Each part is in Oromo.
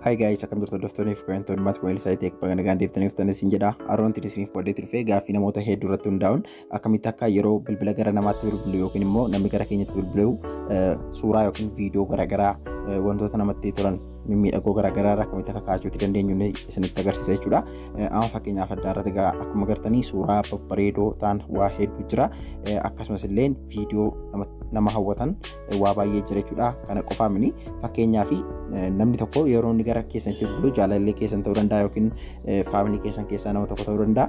Hi guys, akkam jirtu hordoftoonni fi ko'eentoonni maatii Weelsaa Teek baga nagaan deebitanii dhuftan isin jedha. Har'oon isiniif qoodee dhufee gaaffii namoota hedduu irratti hundaa'uun akkamitti akka yeroo bilbila gara namaatti bilbilu yookiin immoo namni gara keenyatti bilbilu suuraa yookiin viidiyoo garaagaraa wantoota namatti tolan mimmiidhagoo garaagaraa irraa akkamitti akka kaa'achuutti dandeenyu isinitti agarsiisa jechuudha. Amma fakkeenyaaf adda irratti egaa akkuma agartanii suuraa babbareedoo ta'an waa hedduu jira. Akkasumas illee viidiyoo nama hawwatan waa baay'ee jira jechuudha. Kana qofaa mini fakkeenyaaf namni tokko yeroo inni gara keessanitti bilbilu jaalallee keessan ta'uu danda'a yookiin faamilii keessan keessaa nama tokko ta'uu danda'a.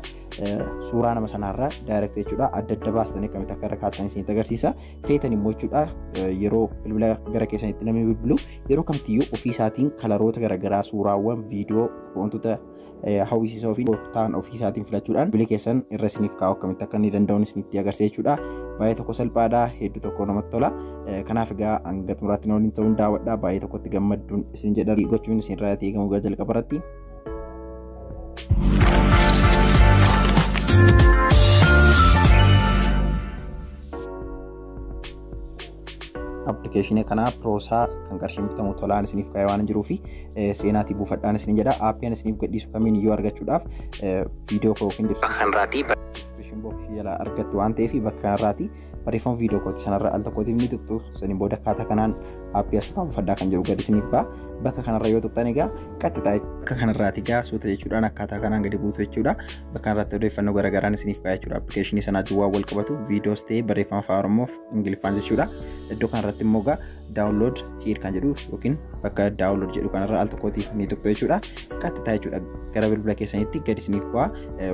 Suuraa nama sanaarraa direct jechuudha adda adda baastanii akkamitti akka irra kaa'atan isinitti agarsiisa. Feetan immoo jechuudha yeroo bilbila gara keessanitti namni bilbilu yeroo kamittiyyuu ofii isaatiin kalaroota garaagaraa suuraawwan viidiyoo wantoota hawwisiisoo fi ta'an ofii isaatiin filachuudhaan bilbila keessan irra isiniif kaa'u akkamitti akka inni danda'uun isinitti agarsiisa jechuudha. Baay'ee tokko salphaadha, hedduu tokko namatti tola. Kanaaf egaa hanga xumuraatti na waliin ta'uun daawwadha. Baay'ee tokkotti gammadduun isin jedha gochuun isin irraa eegamu gaa jalqaba irratti. Appilikeeshinii kana Piroosaa kan qarshiin bitamu tolaan isiniif kaa'ee waan jiruu fi seenaatii buufadhaan isin jedha. Aappii isiniif gadhiisu kamiin iyyuu argachuudhaaf viidiyoo koo yookiin description box jala argattu waan ta'eef bakka kanarraati barreeffama viidiyoo kooti sanarra al tokkootiif ni tuqxu. Saniin booda akkaataa kanaan aappii as buufadhaa kan jedhu gadi isiniif ba'a. Bakka kanarra yoo tuqxan egaa qaxxixaa bakka kanarraati egaa suuta jechuudhaan akkaataa kanaan gadi buutu jechuudha. Bakka kanarratti odeeffannoo garaagaraan isiniif kaa'e jechuudha. Appilikeeshinii sanaa waan wal qabatu viidiyoos ta'ee barreeffama afaan Oromoof Ingiliffaan jechuudha. Iddoo kanarratti immoo egaa download here kan jedhu yookiin bakka download jedhu kanarra al tokkootiif ni tuqxu jechuudha. Qaxxixaa jechuudha. Gara bilbila keessanitti gadi isiniif bu'a.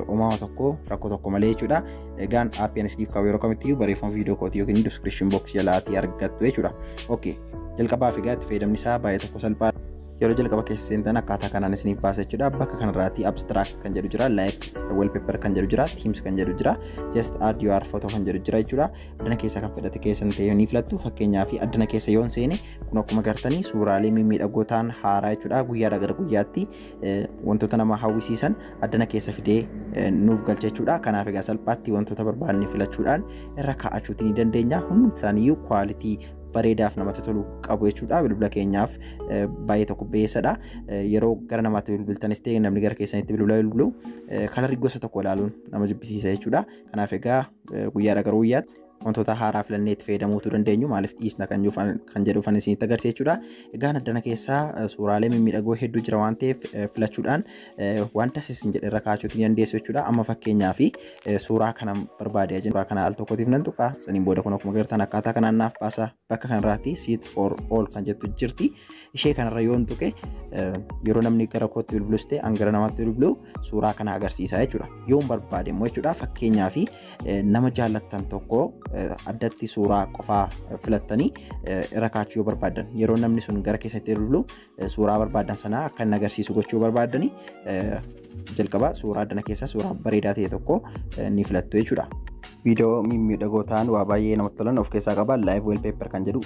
Uumamaa tokko rakkoo tokko malee jechuudha. Egaan aappii isiniif kaa'u yeroo kamittiyyuu barreeffama viidiyoo kootii yookiin description box jalaatii argattu jechuudha. Okay. Jalqabaaf egaa itti fayyadamni isaa baay'ee tokko salphaadha. Yeroo jalqaba keessa seentan akkaataa kanaan isiniif baasa jechuudha. Bakka kanarraatti abstract kan jedhu jira, live wallpaper kan jedhu jira, themes kan jedhu jira, just add your photo kan jedhu jira jechuudha. Addana keessa kan fedhate keessan ta'e ni filattu. Fakkeenyaaf addana keessa yoon seene kun akkuma agartanii suuraalee mimmiidhagoo ta'an haaraa jechuudha. Guyyaadhaa gara guyyaatti wantoota nama hawwisiisan addana keessa fidee nuuf galcha jechuudha. Kanaaf egaa salphaatti wantoota barbaadne filachuudhaan irra kaa'achuuti ni dandeenya. Hundi isaaniiyyuu kwaalitii bareedaaf namatti tolu qabu jechuudha. Bilbila keenyaaf baay'ee tokko beessadha. Yeroo gara namaatti bilbiltanis ta'e namni gara keessanitti bilbila bilbilu kalarri gosa tokko ilaaluun nama jibbisiisa jechuudha. Kanaaf egaa guyyaadhaa gara guyyaatti wantoota haaraa filannee itti fayyadamuutu dandeenyu maaliif dhiisna kan jedhuufan isinitti agarsiisa jechuudha. Egaan addana keessaa suuraalee mimmiidhagoo hedduu jira waan ta'eef filachuudhaan wanta isin jedhe irra kaa'achuuti ni dandeessu jechuudha. Amma fakkeenyaaf suuraa kana barbaadee jiru. Suuraa kana al tokkootiif nan tuqa. Saniin booda kun akkuma agartan akkaataa kanaan naaf baasa. Bakka kanarraatti seat for all kan jettu jirti. Ishee kanarra yoon tuqe yeroo namni gara kootti bilbilus ta'e an gara namaatti bilbilu suuraa kana agarsiisa jechuudha. Yoon barbaade immoo jechuudha fakkeenyaaf nama jaallattan tokko addatti suuraa qofaa filattanii irra kaa'achuu yoo barbaadan yeroo namni sun gara keessatti bilbilu suuraa barbaadan sanaa akka inni agarsiisu gochuu barbaadanii jalqaba suuraa addana keessaa suuraa bareedaa ta'e tokko ni filattu jechuudha. Viidiyoo mimmiidhagoo ta'an waa baay'ee namatti tolan of keessaa qaba. Live wallpaper kan jedhu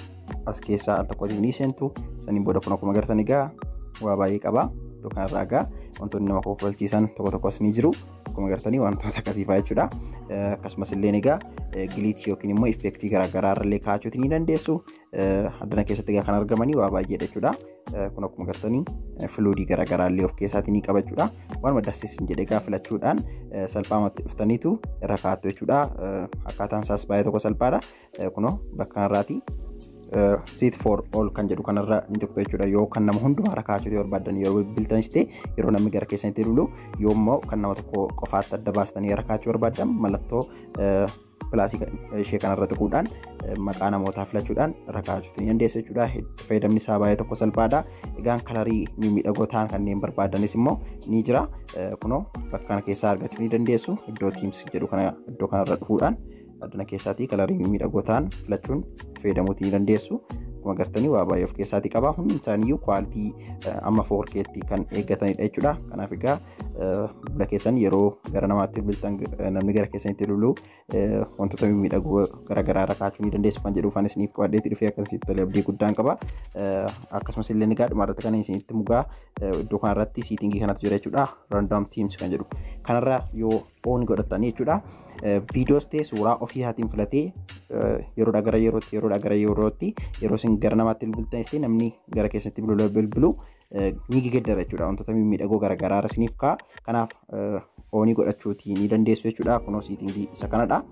as keessaa al tokkootiif ni seentu. Saniin booda kun akkuma agartan egaa waa baay'ee qaba. Iddoo kanarraa egaa wantoonni nama kofalchiisan tokko tokkos ni jiru. Akkuma agartanii wantoota akkasii fa'aa jechuudha. Akkasumas illee egaa giliitii yookiin immoo effektii garaagaraa irrallee kaa'achuuti ni dandeessu. Addana keessatti egaa kan argamanii waa baay'eedha jechuudha. Kun akkuma agartanii filuudii garaagaraa illee of keessaatii ni qaba jechuudha. Waan maddaasiisin jedhe egaa filachuudhaan salphaamatti dhuftaniitu irra kaa'attu jechuudha. Akkaataan isaas baay'ee tokko salphaadha. Kunoo bakka kanarraati seat for all kan jedhu kanarra ni tuqxu jechuudha. Yoo kan nama hundumaa irra kaa'achuu barbaadan yeroo bilbiltanis ta'e yeroo namni gara keessanitti bilbilu yoo immoo kan nama tokko qofaatti adda baastanii irra kaa'achuu barbaadan mallattoo pilaasii ishee kanarra tuquudhaan maqaa namootaa filachuudhaan irra kaa'achuu ni dandeessu jechuudha. Fayyadamni isaa baay'ee tokko salphaadha. Egaan kalarii mimmiidhagoo ta'an kanneen barbaadanis immoo ni jira. Kunoo bakka kana keessaa argachuu ni dandeessu. Iddoo Teams jedhu kana iddoo kanarra dhufuudhaan addana keessaatii kalarii mimmiidhagoo ta'an filachuun fayyadamuutii ni dandeessu. Akkuma agartanii waa baay'ee of keessaatii qaba. Hundi isaaniiyyuu kwaalitii amma 4K'tti kan eeggatanidha jechuudha. Kanaaf egaa bilbila keessan yeroo gara namaatti bilbiltan namni gara keessanitti bilbilu wantoota mimmiidhagoo garaagaraa irra kaa'achuu ni dandeessu kan jedhuufan isiniif qabadheetti dhufee akkasitti tolee abdii guddaan qaba. Akkasumas illee egaa dhuma irratti kan isinitti mugaa iddoo kanarratti siitingii kanatu jira jechuudha. Random Teams kan jedhu. Kanarra yoo on godhatanii jechuudha. Viidiyoos ta'e suuraa ofii isaatiin filatee yeroodhaa gara yerootti yeroo isin gara namaatti bilbiltanis ta'e namni gara keessatti bilbilu ni geeddara jechuudha. Wantoota mimmiidhagoo garaagaraa isiniif kaa'a. Kanaaf on godhachuutii ni dandeessu jechuudha. Kunoo setting isa kanadha.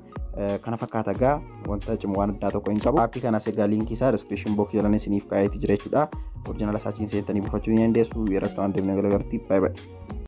Kana fakkaata egaa, wanta cimu waan addaa tokko hin qabu. Aappii kanas egaa liinkii isaa description box jalan isiniif kaa'eeti jira jechuudha. Original isaa achiin seentanii buufachuu ni dandeessu. Yeroo itti waan deemnee gargaarti. Baay'ee baay'ee.